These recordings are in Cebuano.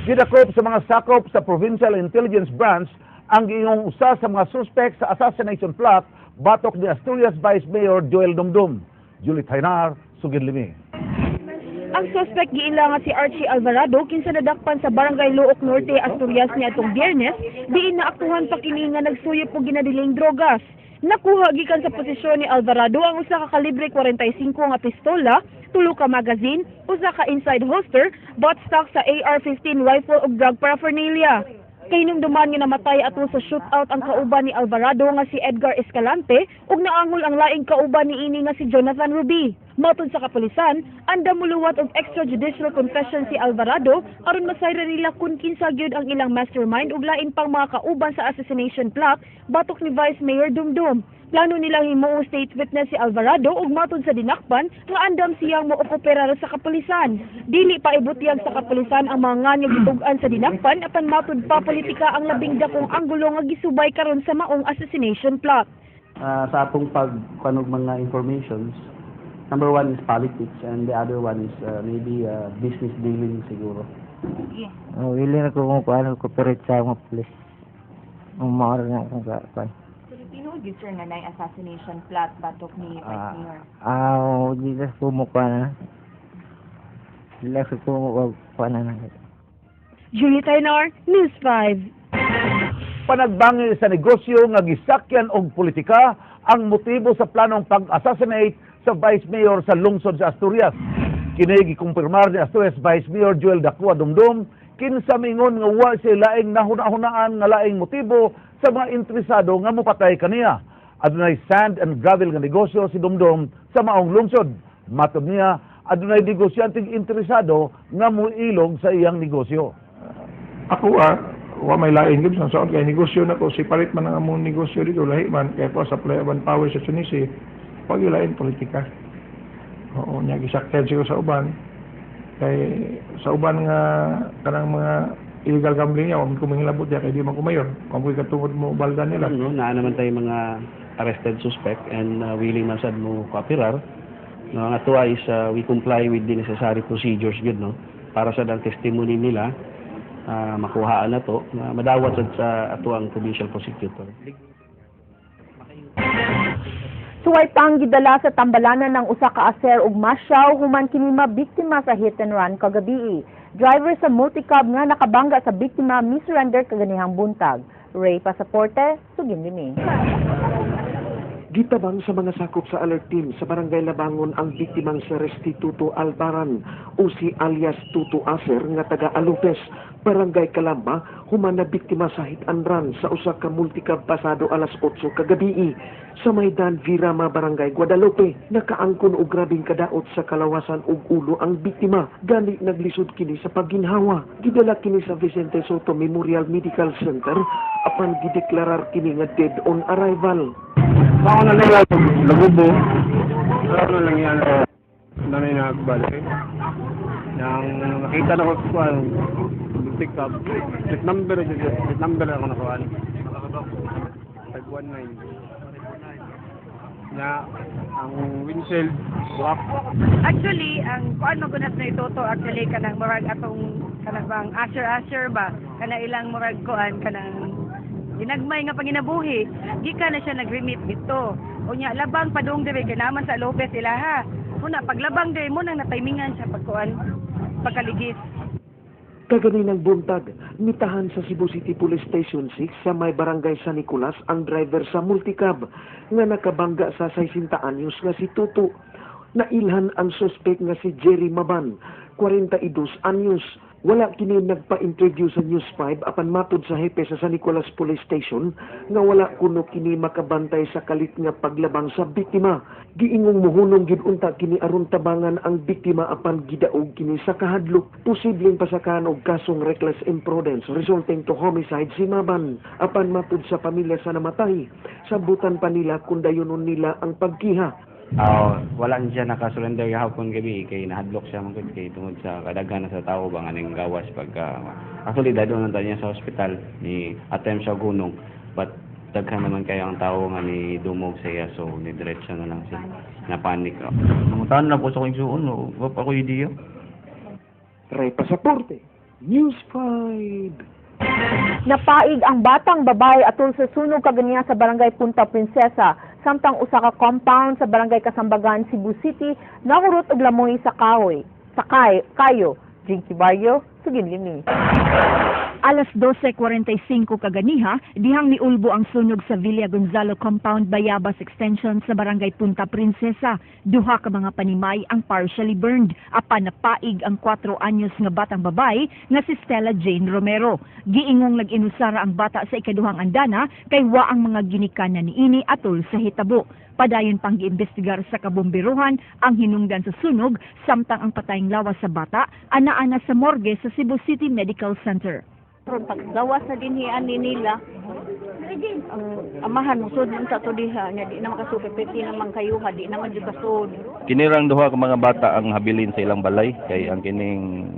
Gidakop sa mga sakop sa Provincial Intelligence Branch ang giingong usa sa mga suspect sa assassination plot batok ni Asturias Vice Mayor Joel Dumdum. Julie Taynar, sugid limi. Ang suspect giila nga si Archie Alvarado kinsa nadakpan sa Barangay Looc Norte, Asturias niadtong Biyernes, diin naaktuhan pa kini nga nagsuyop og ginadiling drogas. Nakuha gikan sa posisyon ni Alvarado ang usa ka kalibre 45 nga pistola, tulo ka magazine, usa ka inside holster, butt stock sa AR-15 rifle ug drug paraphernalia. Kahinumduman nga namatay ato sa shootout ang kauban ni Alvarado nga si Edgar Escalante ug naangol ang laing kauban niini nga si Jonathan Ruby. Matod sa kapulisan, andam muluwat og extrajudicial confession si Alvarado aron masayran nila kung kinsa gyud ang ilang mastermind ug lain pang mga kauban sa assassination plot batok ni Vice Mayor Dumdum. Plano nilang himuong state witness si Alvarado ug matod sa dinakpan nga andam siyang mookoperar sa kapulisan. Dili pa ibutyag sa kapulisan ang mga ngan nga gitug-an sa dinakpan, apan matud pa, politika ang labing dakong anggulo nga gisubay karon sa maong assassination plot. Sa atong pagkanog mga informations, number one is politics and the other one is maybe business dealing siguro. Oh, wili na ko kung paano cooperate sa mga pulis. Umaor na akong kuan. Pero tinuod gyud, sir, nga naay assassination plot batok ni Vice Mayor? Ah, di na ko mo kuan na. Di lang ko mo kuan na. Julie Taynar, News 5. Panagbangi sa negosyo nga gisakyan og politika ang motibo sa planong pag-assassinate sa Vice Mayor sa lungsod sa Asturias. Kini gikumpirmar ni Asturias Vice Mayor Joel Dacua Dumdum, kinsa mingon nga wa siya laing nahuna-hunaan nga laing motibo sa mga interesado nga mopatay kaniya. Adunay sand and gravel nga negosyo si Dumdum sa maong lungsod. Matod niya, adunay negosyanteng interesado nga muilog sa iyang negosyo. Ako wa may lain gid sa saon kay negosyo na ko, separate man ang among negosyo dito, lahi man kay ko supply of power sa Tunisia, wa gyud lain politika. Oo, nya gisakyan siguro sa uban kay sa uban nga kanang mga illegal gambling niya, wa man ko mangilabot diya kay di man ko mayor, wa man ko katungod mo balda nila. No, naa naman tayo mga arrested suspect and willing man sad mo kooperar. No, ang atoa is we comply with the necessary procedures gyud, no, para sa ang testimony nila makuhaan na to, na madawat sad sa ato ang provincial prosecutor. Suway pang gidala sa tambalanan ng usa ka aser ug masyaw human kini mabiktima sa hit and run kagabi. Driver sa multicab nga nakabangga sa biktima mi-surrender kaganihang buntag. Ray Pasaporte, sugin limi. Gitabang sa mga sakop sa alert team sa Barangay Labangon ang biktimang si Restituto Albaran o si alias Tuto Aser nga taga Alupes, Barangay Calamba, human na biktima sa hit and run sa usa ka multicab pasado alas 8 kagabii sa Maydan Virama, Barangay Guadalupe. Nakaangkon og grabeng kadaot sa kalawasan ug ulo ang biktima. Gani naglisod kini sa pagginhawa. Gidala kini sa Vicente Soto Memorial Medical Center apan gideklarar kini nga dead on arrival. Ako na lang lagubo. Ako na lang yan. Nanay nagbalik. Nang nakita na ko kuan pick up. Plate number plate number ako nakuan. 519. Na ang windshield black. Actually, ang kuan magunat na itoto actually kanang murag atong kanang bang usher-usher ba, kana ilang murag kuan kanang ginagmay nga panginabuhi, gikan na siya nag-remit dito. Unya labang padung diri kay naman sa Lopez ilaha. Una paglabang diri mo nang nataymingan siya pagkuan pagkaligis. Kaganinang buntag, mitahan sa Cebu City Police Station 6 sa may Barangay San Nicolas ang driver sa multicab nga nakabangga sa 60 anyos nga si Tuto. Nailhan ang suspect nga si Jerry Maban, 42 anyos. Wala kini nagpa-interview sa News 5, apan matud sa hepe sa San Nicolas Police Station nga wala kuno kini makabantay sa kalit nga paglabang sa biktima. Giingong muhunong gid unta kini aron tabangan ang biktima apan gidaog kini sa kahadlok. Posibleng pasakan og kasong reckless imprudence resulting to homicide si Maban. Apan matud sa pamilya sa namatay, sabutan pa nila kung dayonon nila ang pagkiha. Ah, wala na siya nakasurrender gahapon gabi kay nahadlok siya man gud kay tungod sa kadaghan na sa tao ba nga ning gawas pagka. Actually, dadon na niya sa hospital, ni attempt siya gunong, but daghan naman kayo ang tao nga ni dumog sa iya, so ni diretso na lang siya na panic. Nangutan na po sa akong igsuon, no? Wa pa ko ideya. Ray Pasaporte, News 5. Napaig ang batang babae atol sa sunog kaganiya sa Barangay Punta Princesa, samtang usa ka compound sa Barangay Kasambagan, Cebu City, nahurot og lamoy sa kahoy. Sa kayo. Jinky Barrio, Sugin Limi. Alas 12:45 kaganiha, dihang niulbo ang sunog sa Villa Gonzalo Compound, Bayabas Extension sa Barangay Punta Princesa. Duha ka mga panimay ang partially burned. Apan napaig ang 4 anyos nga batang babae nga si Stella Jane Romero. Giingong nag-inusara ang bata sa ikaduhang andana kay wa ang mga ginikanan niini atol sa hitabo. Padayon pang giimbestigar sa kabomberohan ang hinungdan sa sunog, samtang ang patayng lawas sa bata ana-ana sa morgue sa Cebu City Medical Center. Ron paggawas na dinhi ani nila, ang amahan musod man sa to diha nya di na makasud, peti naman kayuha, di naman jud kasud. Kinirang duha ka mga bata ang habilin sa ilang balay kay ang kining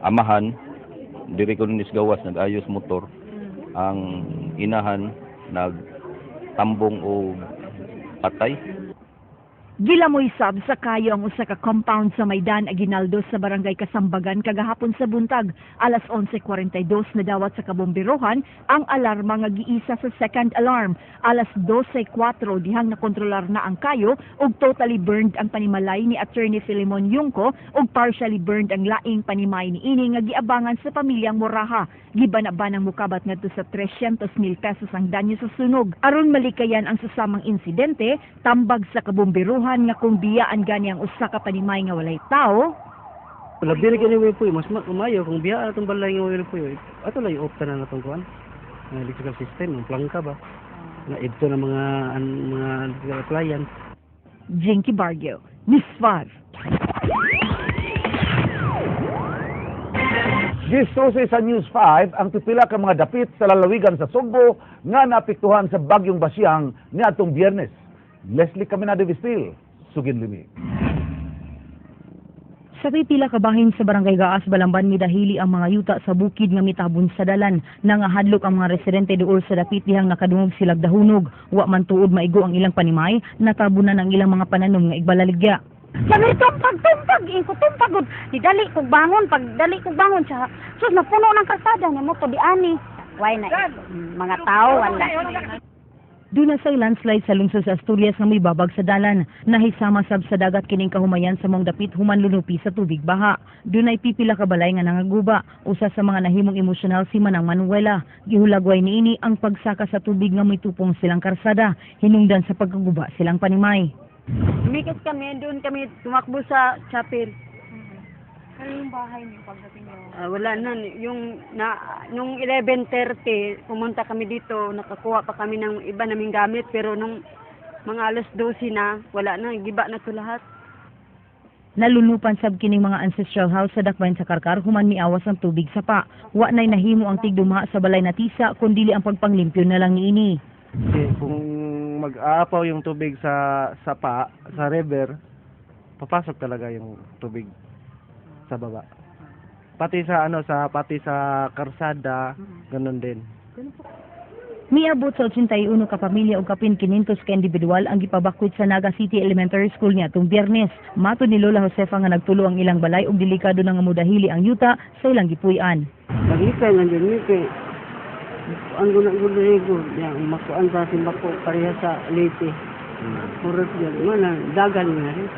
amahan diri ko nis gawas nag-ayos motor, ang inahan nagtambong og patay. Gilamoy sab sa kayo ang usa ka compound sa Maidan Aguinaldo sa Barangay Kasambagan kagahapon sa buntag. Alas 11:42 nadawat sa kabomberohan ang alarma nga giisa sa second alarm. Alas 12:04 dihang nakontrolar na ang kayo ug totally burned ang panimalay ni Attorney Filemon Yungko ug partially burned ang laing panimay niini nga giabangan sa pamilyang Moraha. Gibana-banang mukabat ngadto sa 300 mil pesos ang danyo sa sunog. Aron malikayan ang susamang insidente, tambag sa kabomberohan nga kung biyaan gani ang usa ka panimay nga walay tao, Labi ra kini puyo, mas maayo kung biya atong balay nga way puyo. Ato lang i-off tanan atong kuan. Ang electrical system, ang plangka ba. Na idto na mga electrical appliance. Jinky Barrio, News 5. Gisusi sa News 5 ang pipila ka mga dapit sa lalawigan sa Sugbo nga naapektuhan sa bagyong Basyang niadtong Biyernes. Leslie Caminado Vistil, Sugin Limi. Sa pipila ka bahin sa Barangay Gaas, Balamban, midahili ang mga yuta sa bukid nga mitabon sa dalan. Nangahadlok ang mga residente duol sa dapit dihang nakadungog silag dahunog. Wa man tuod maigo ang ilang panimay, natabunan ang ilang mga pananom nga igbalalagya. Sabi tumpag tumpag ingko tumpag gud di dali kog bangon, pag dali kog bangon siya, sus, napuno ng kalsada ni mo to di ani way na mga tao wala. Duna say landslide sa lungsod sa Asturias nga mibabag sa dalan. Nahisama sab sa dagat kining kahumayan sa mong dapit human lunupi sa tubig baha. Dunay pipila ka balay nga nangaguba. Usa sa mga nahimong emosyonal si Manang Manuela. Gihulagway niini ang pagsaka sa tubig nga mitupong silang karsada. Hinungdan sa pagkaguba silang panimay. Lumikas kami, doon kami tumakbo sa chapel. Ano yung bahay niyo pagdating niyo? Ah, wala na, yung na nung 11:30 pumunta kami dito, nakakuha pa kami ng iba naming gamit, pero nung mga alas 12 na, wala na, giba na to lahat. Nalulupan sab kining mga ancestral house sa dakbayan sa Karkar human miawas ang tubig sa pa. Wa nay nahimo ang tigduma sa balay na tisa kundili ang pagpanglimpyo na lang niini. Kasi kung mag-aapaw yung tubig sa sapa, sa river, papasok talaga yung tubig sa baba. Pati sa ano sa pati sa karsada, ganun din. Miabot sa 81 ka pamilya ug kapin 500 ka individual ang gipabakwit sa Naga City Elementary School niadtong Biyernes. Matod ni Lola Josefa nga nagtulo ang ilang balay ug delikado na nga mudahili ang yuta sa ilang gipuy-an. Naglikay man jud mi kay ang guna-guna ko, yang makuan sa simbako pareha sa Leyte. Purot yun, mana dagan nga rin.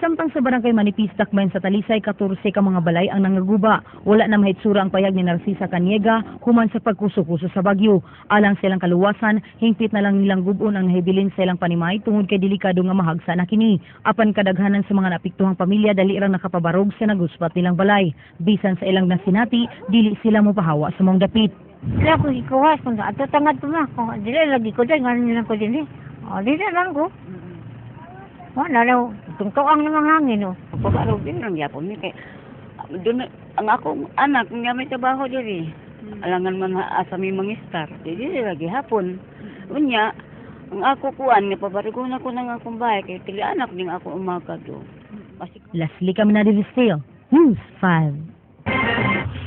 Samtang sa Barangay Manipis, Dakbayan sa Talisay, 14 ka mga balay ang nangaguba. Wala na mahitsura ang payag ni Narcisa Caniega human sa pagkuso-kuso sa bagyo. Alang sa ilang kaluwasan, hingpit na lang nilang gubon ang nahibilin sa ilang panimay tungod kay delikado nga mahagsa na kini. Apan kadaghanan sa mga naapektuhang pamilya dali ra nakapabarog sa naguspat nilang balay. Bisan sa ilang nasinati, dili sila mopahawa sa mong dapit. Wala ko ikuha kung ato tangad ko ma kung dili lagi ko dai ngano lang ko dinhi. Oh, dili lang ko. Wala na tungtuang namang hangin oh. Pagkaroon din lang yapon mi kay doon ang akong anak nga may trabaho diri. Alangan man asa mi mangistar. Di diri lagi hapon. Unya ang ako kuan nga pabarigon ako nang akong bahay kay tili anak ning ako umaga do. Kasi Leslie Caminada Vistil, News 5.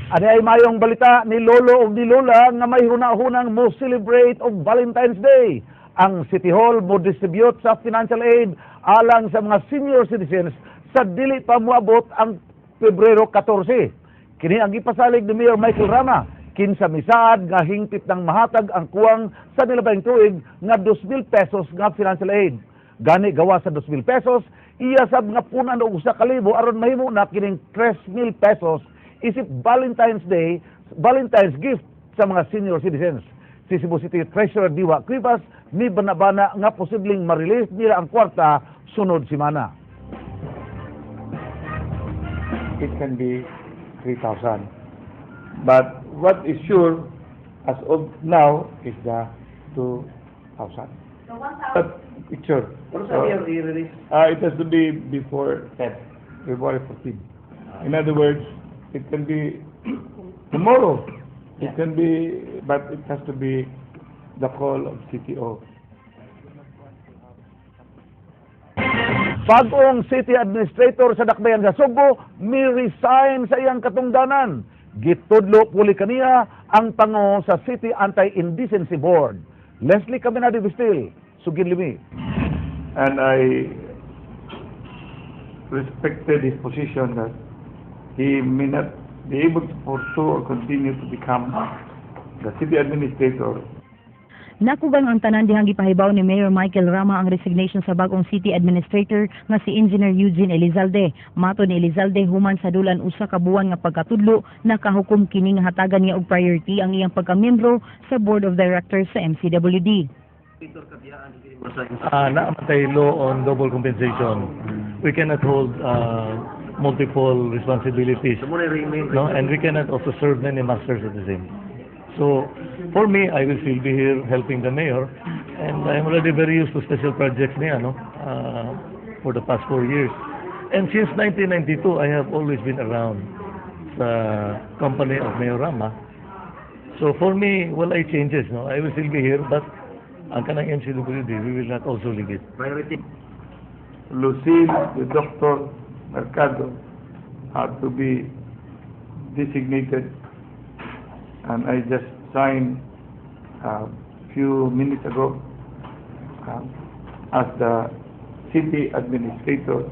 Ani ay mayong balita ni Lolo ug ni Lola nga may hunahunang mo celebrate og Valentine's Day. Ang City Hall mo distribute sa financial aid alang sa mga senior citizens sa dili pa moabot ang Pebrero 14. Kini ang gipasalig ni Mayor Michael Rama kinsa misaad nga hingpit ng mahatag ang kuwang sa nilabayng tuig nga 2,000 pesos nga financial aid. Gani gawa sa 2,000 pesos, iya sab nga punan og 1,000 aron mahimo na kining 3,000 pesos isip Valentine's Day, Valentine's gift sa mga senior citizens. Si Cebu City Treasurer Diwa Cuevas mibana-bana nga posibleng ma-release nila ang kwarta sunod semana. It can be 3,000. But what is sure as of now is the 2,000. But it's sure. So, it has to be before February 14. In other words, it can be tomorrow. It can be, but it has to be the call of CTO. Bagong city administrator sa Dakbayan sa Sugbo, mi-resign sa iyang katungdanan. Gitudlo puli kaniya ang pango sa City Anti-Indecency Board. Leslie Caminade Vistil, Sugin Limi. And I respected his position that he may not be able to pursue or continue to become the city administrator. Nakugang ang tanan dihang gipahibaw ni Mayor Michael Rama ang resignation sa bagong city administrator nga si Engineer Eugene Elizalde. Matod ni Elizalde, human sa dulan 1 ka buwan nga pagkatudlo, nakahukom kini nga hatagan niya og priority ang iyang pagkamiyembro sa Board of Directors sa MCWD. Naa man tay law on double compensation. We cannot hold multiple responsibilities. No, and we cannot also serve many masters at the same. So, for me, I will still be here helping the mayor, and I'm already very used to special projects niya, no, for the past 4 years. And since 1992, I have always been around sa company of Mayor Rama. So for me, wala changes, no. I will still be here, but ang kanang MCWD, we will not also leave it. Priority. Lucille, the Dr. Mercado, had to be designated, and I just signed a few minutes ago as the city administrator.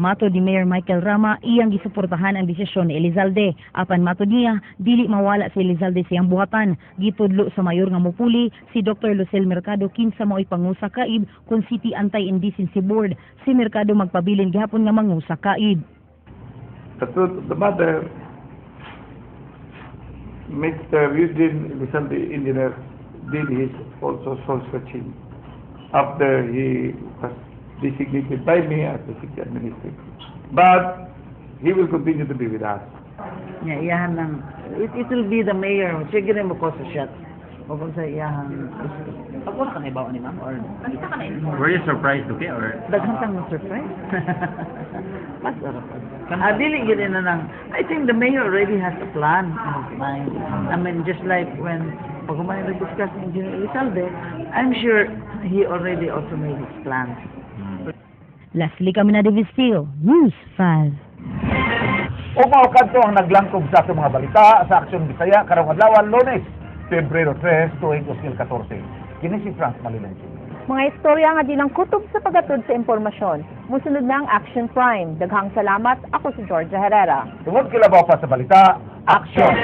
Matod ni Mayor Michael Rama, iyang gisuportahan ang desisyon ni Elizalde. Apan matod niya, dili mawala si Elizalde sa iyang buhatan. Gitudlo sa mayor nga mupuli si Dr. Lucille Mercado kinsa mao'y pangu sa kaib kon City Anti-Indecency Board. Si Mercado magpabilin gihapon nga mangu sa kaib. The truth of the matter, Mr. Eugene Elizalde, engineer, did his also soul searching after he was designated by me as the city administrator. But he will continue to be with us. Nya iyahan lang it will be the mayor sige rin mo ko sa shot o kung sa iyahan Pag wala ka na ibaw ni ma'am or Were you surprised, okay? Or Daghan tang mo surprise mas ara pa ah, dili gyud na nang I think the mayor already has a plan in his mind. I mean, just like when pag human nag-discuss ni Engineer Elizalde, I'm sure he already also made his plans. Leslie Caminade Vistil, News 5. O mao kadto ang naglangkob sa atong mga balita sa Aksyon Bisaya karong adlaw, Lunes, Pebrero 3, tuig 2014. Kini si Frank Malilensi. Mga istorya nga di lang kutob sa pagatod sa impormasyon. Musunod na ang Action Prime. Daghang salamat. Ako si Georgia Herrera. Tungod kilabaw pa sa balita, aksyon!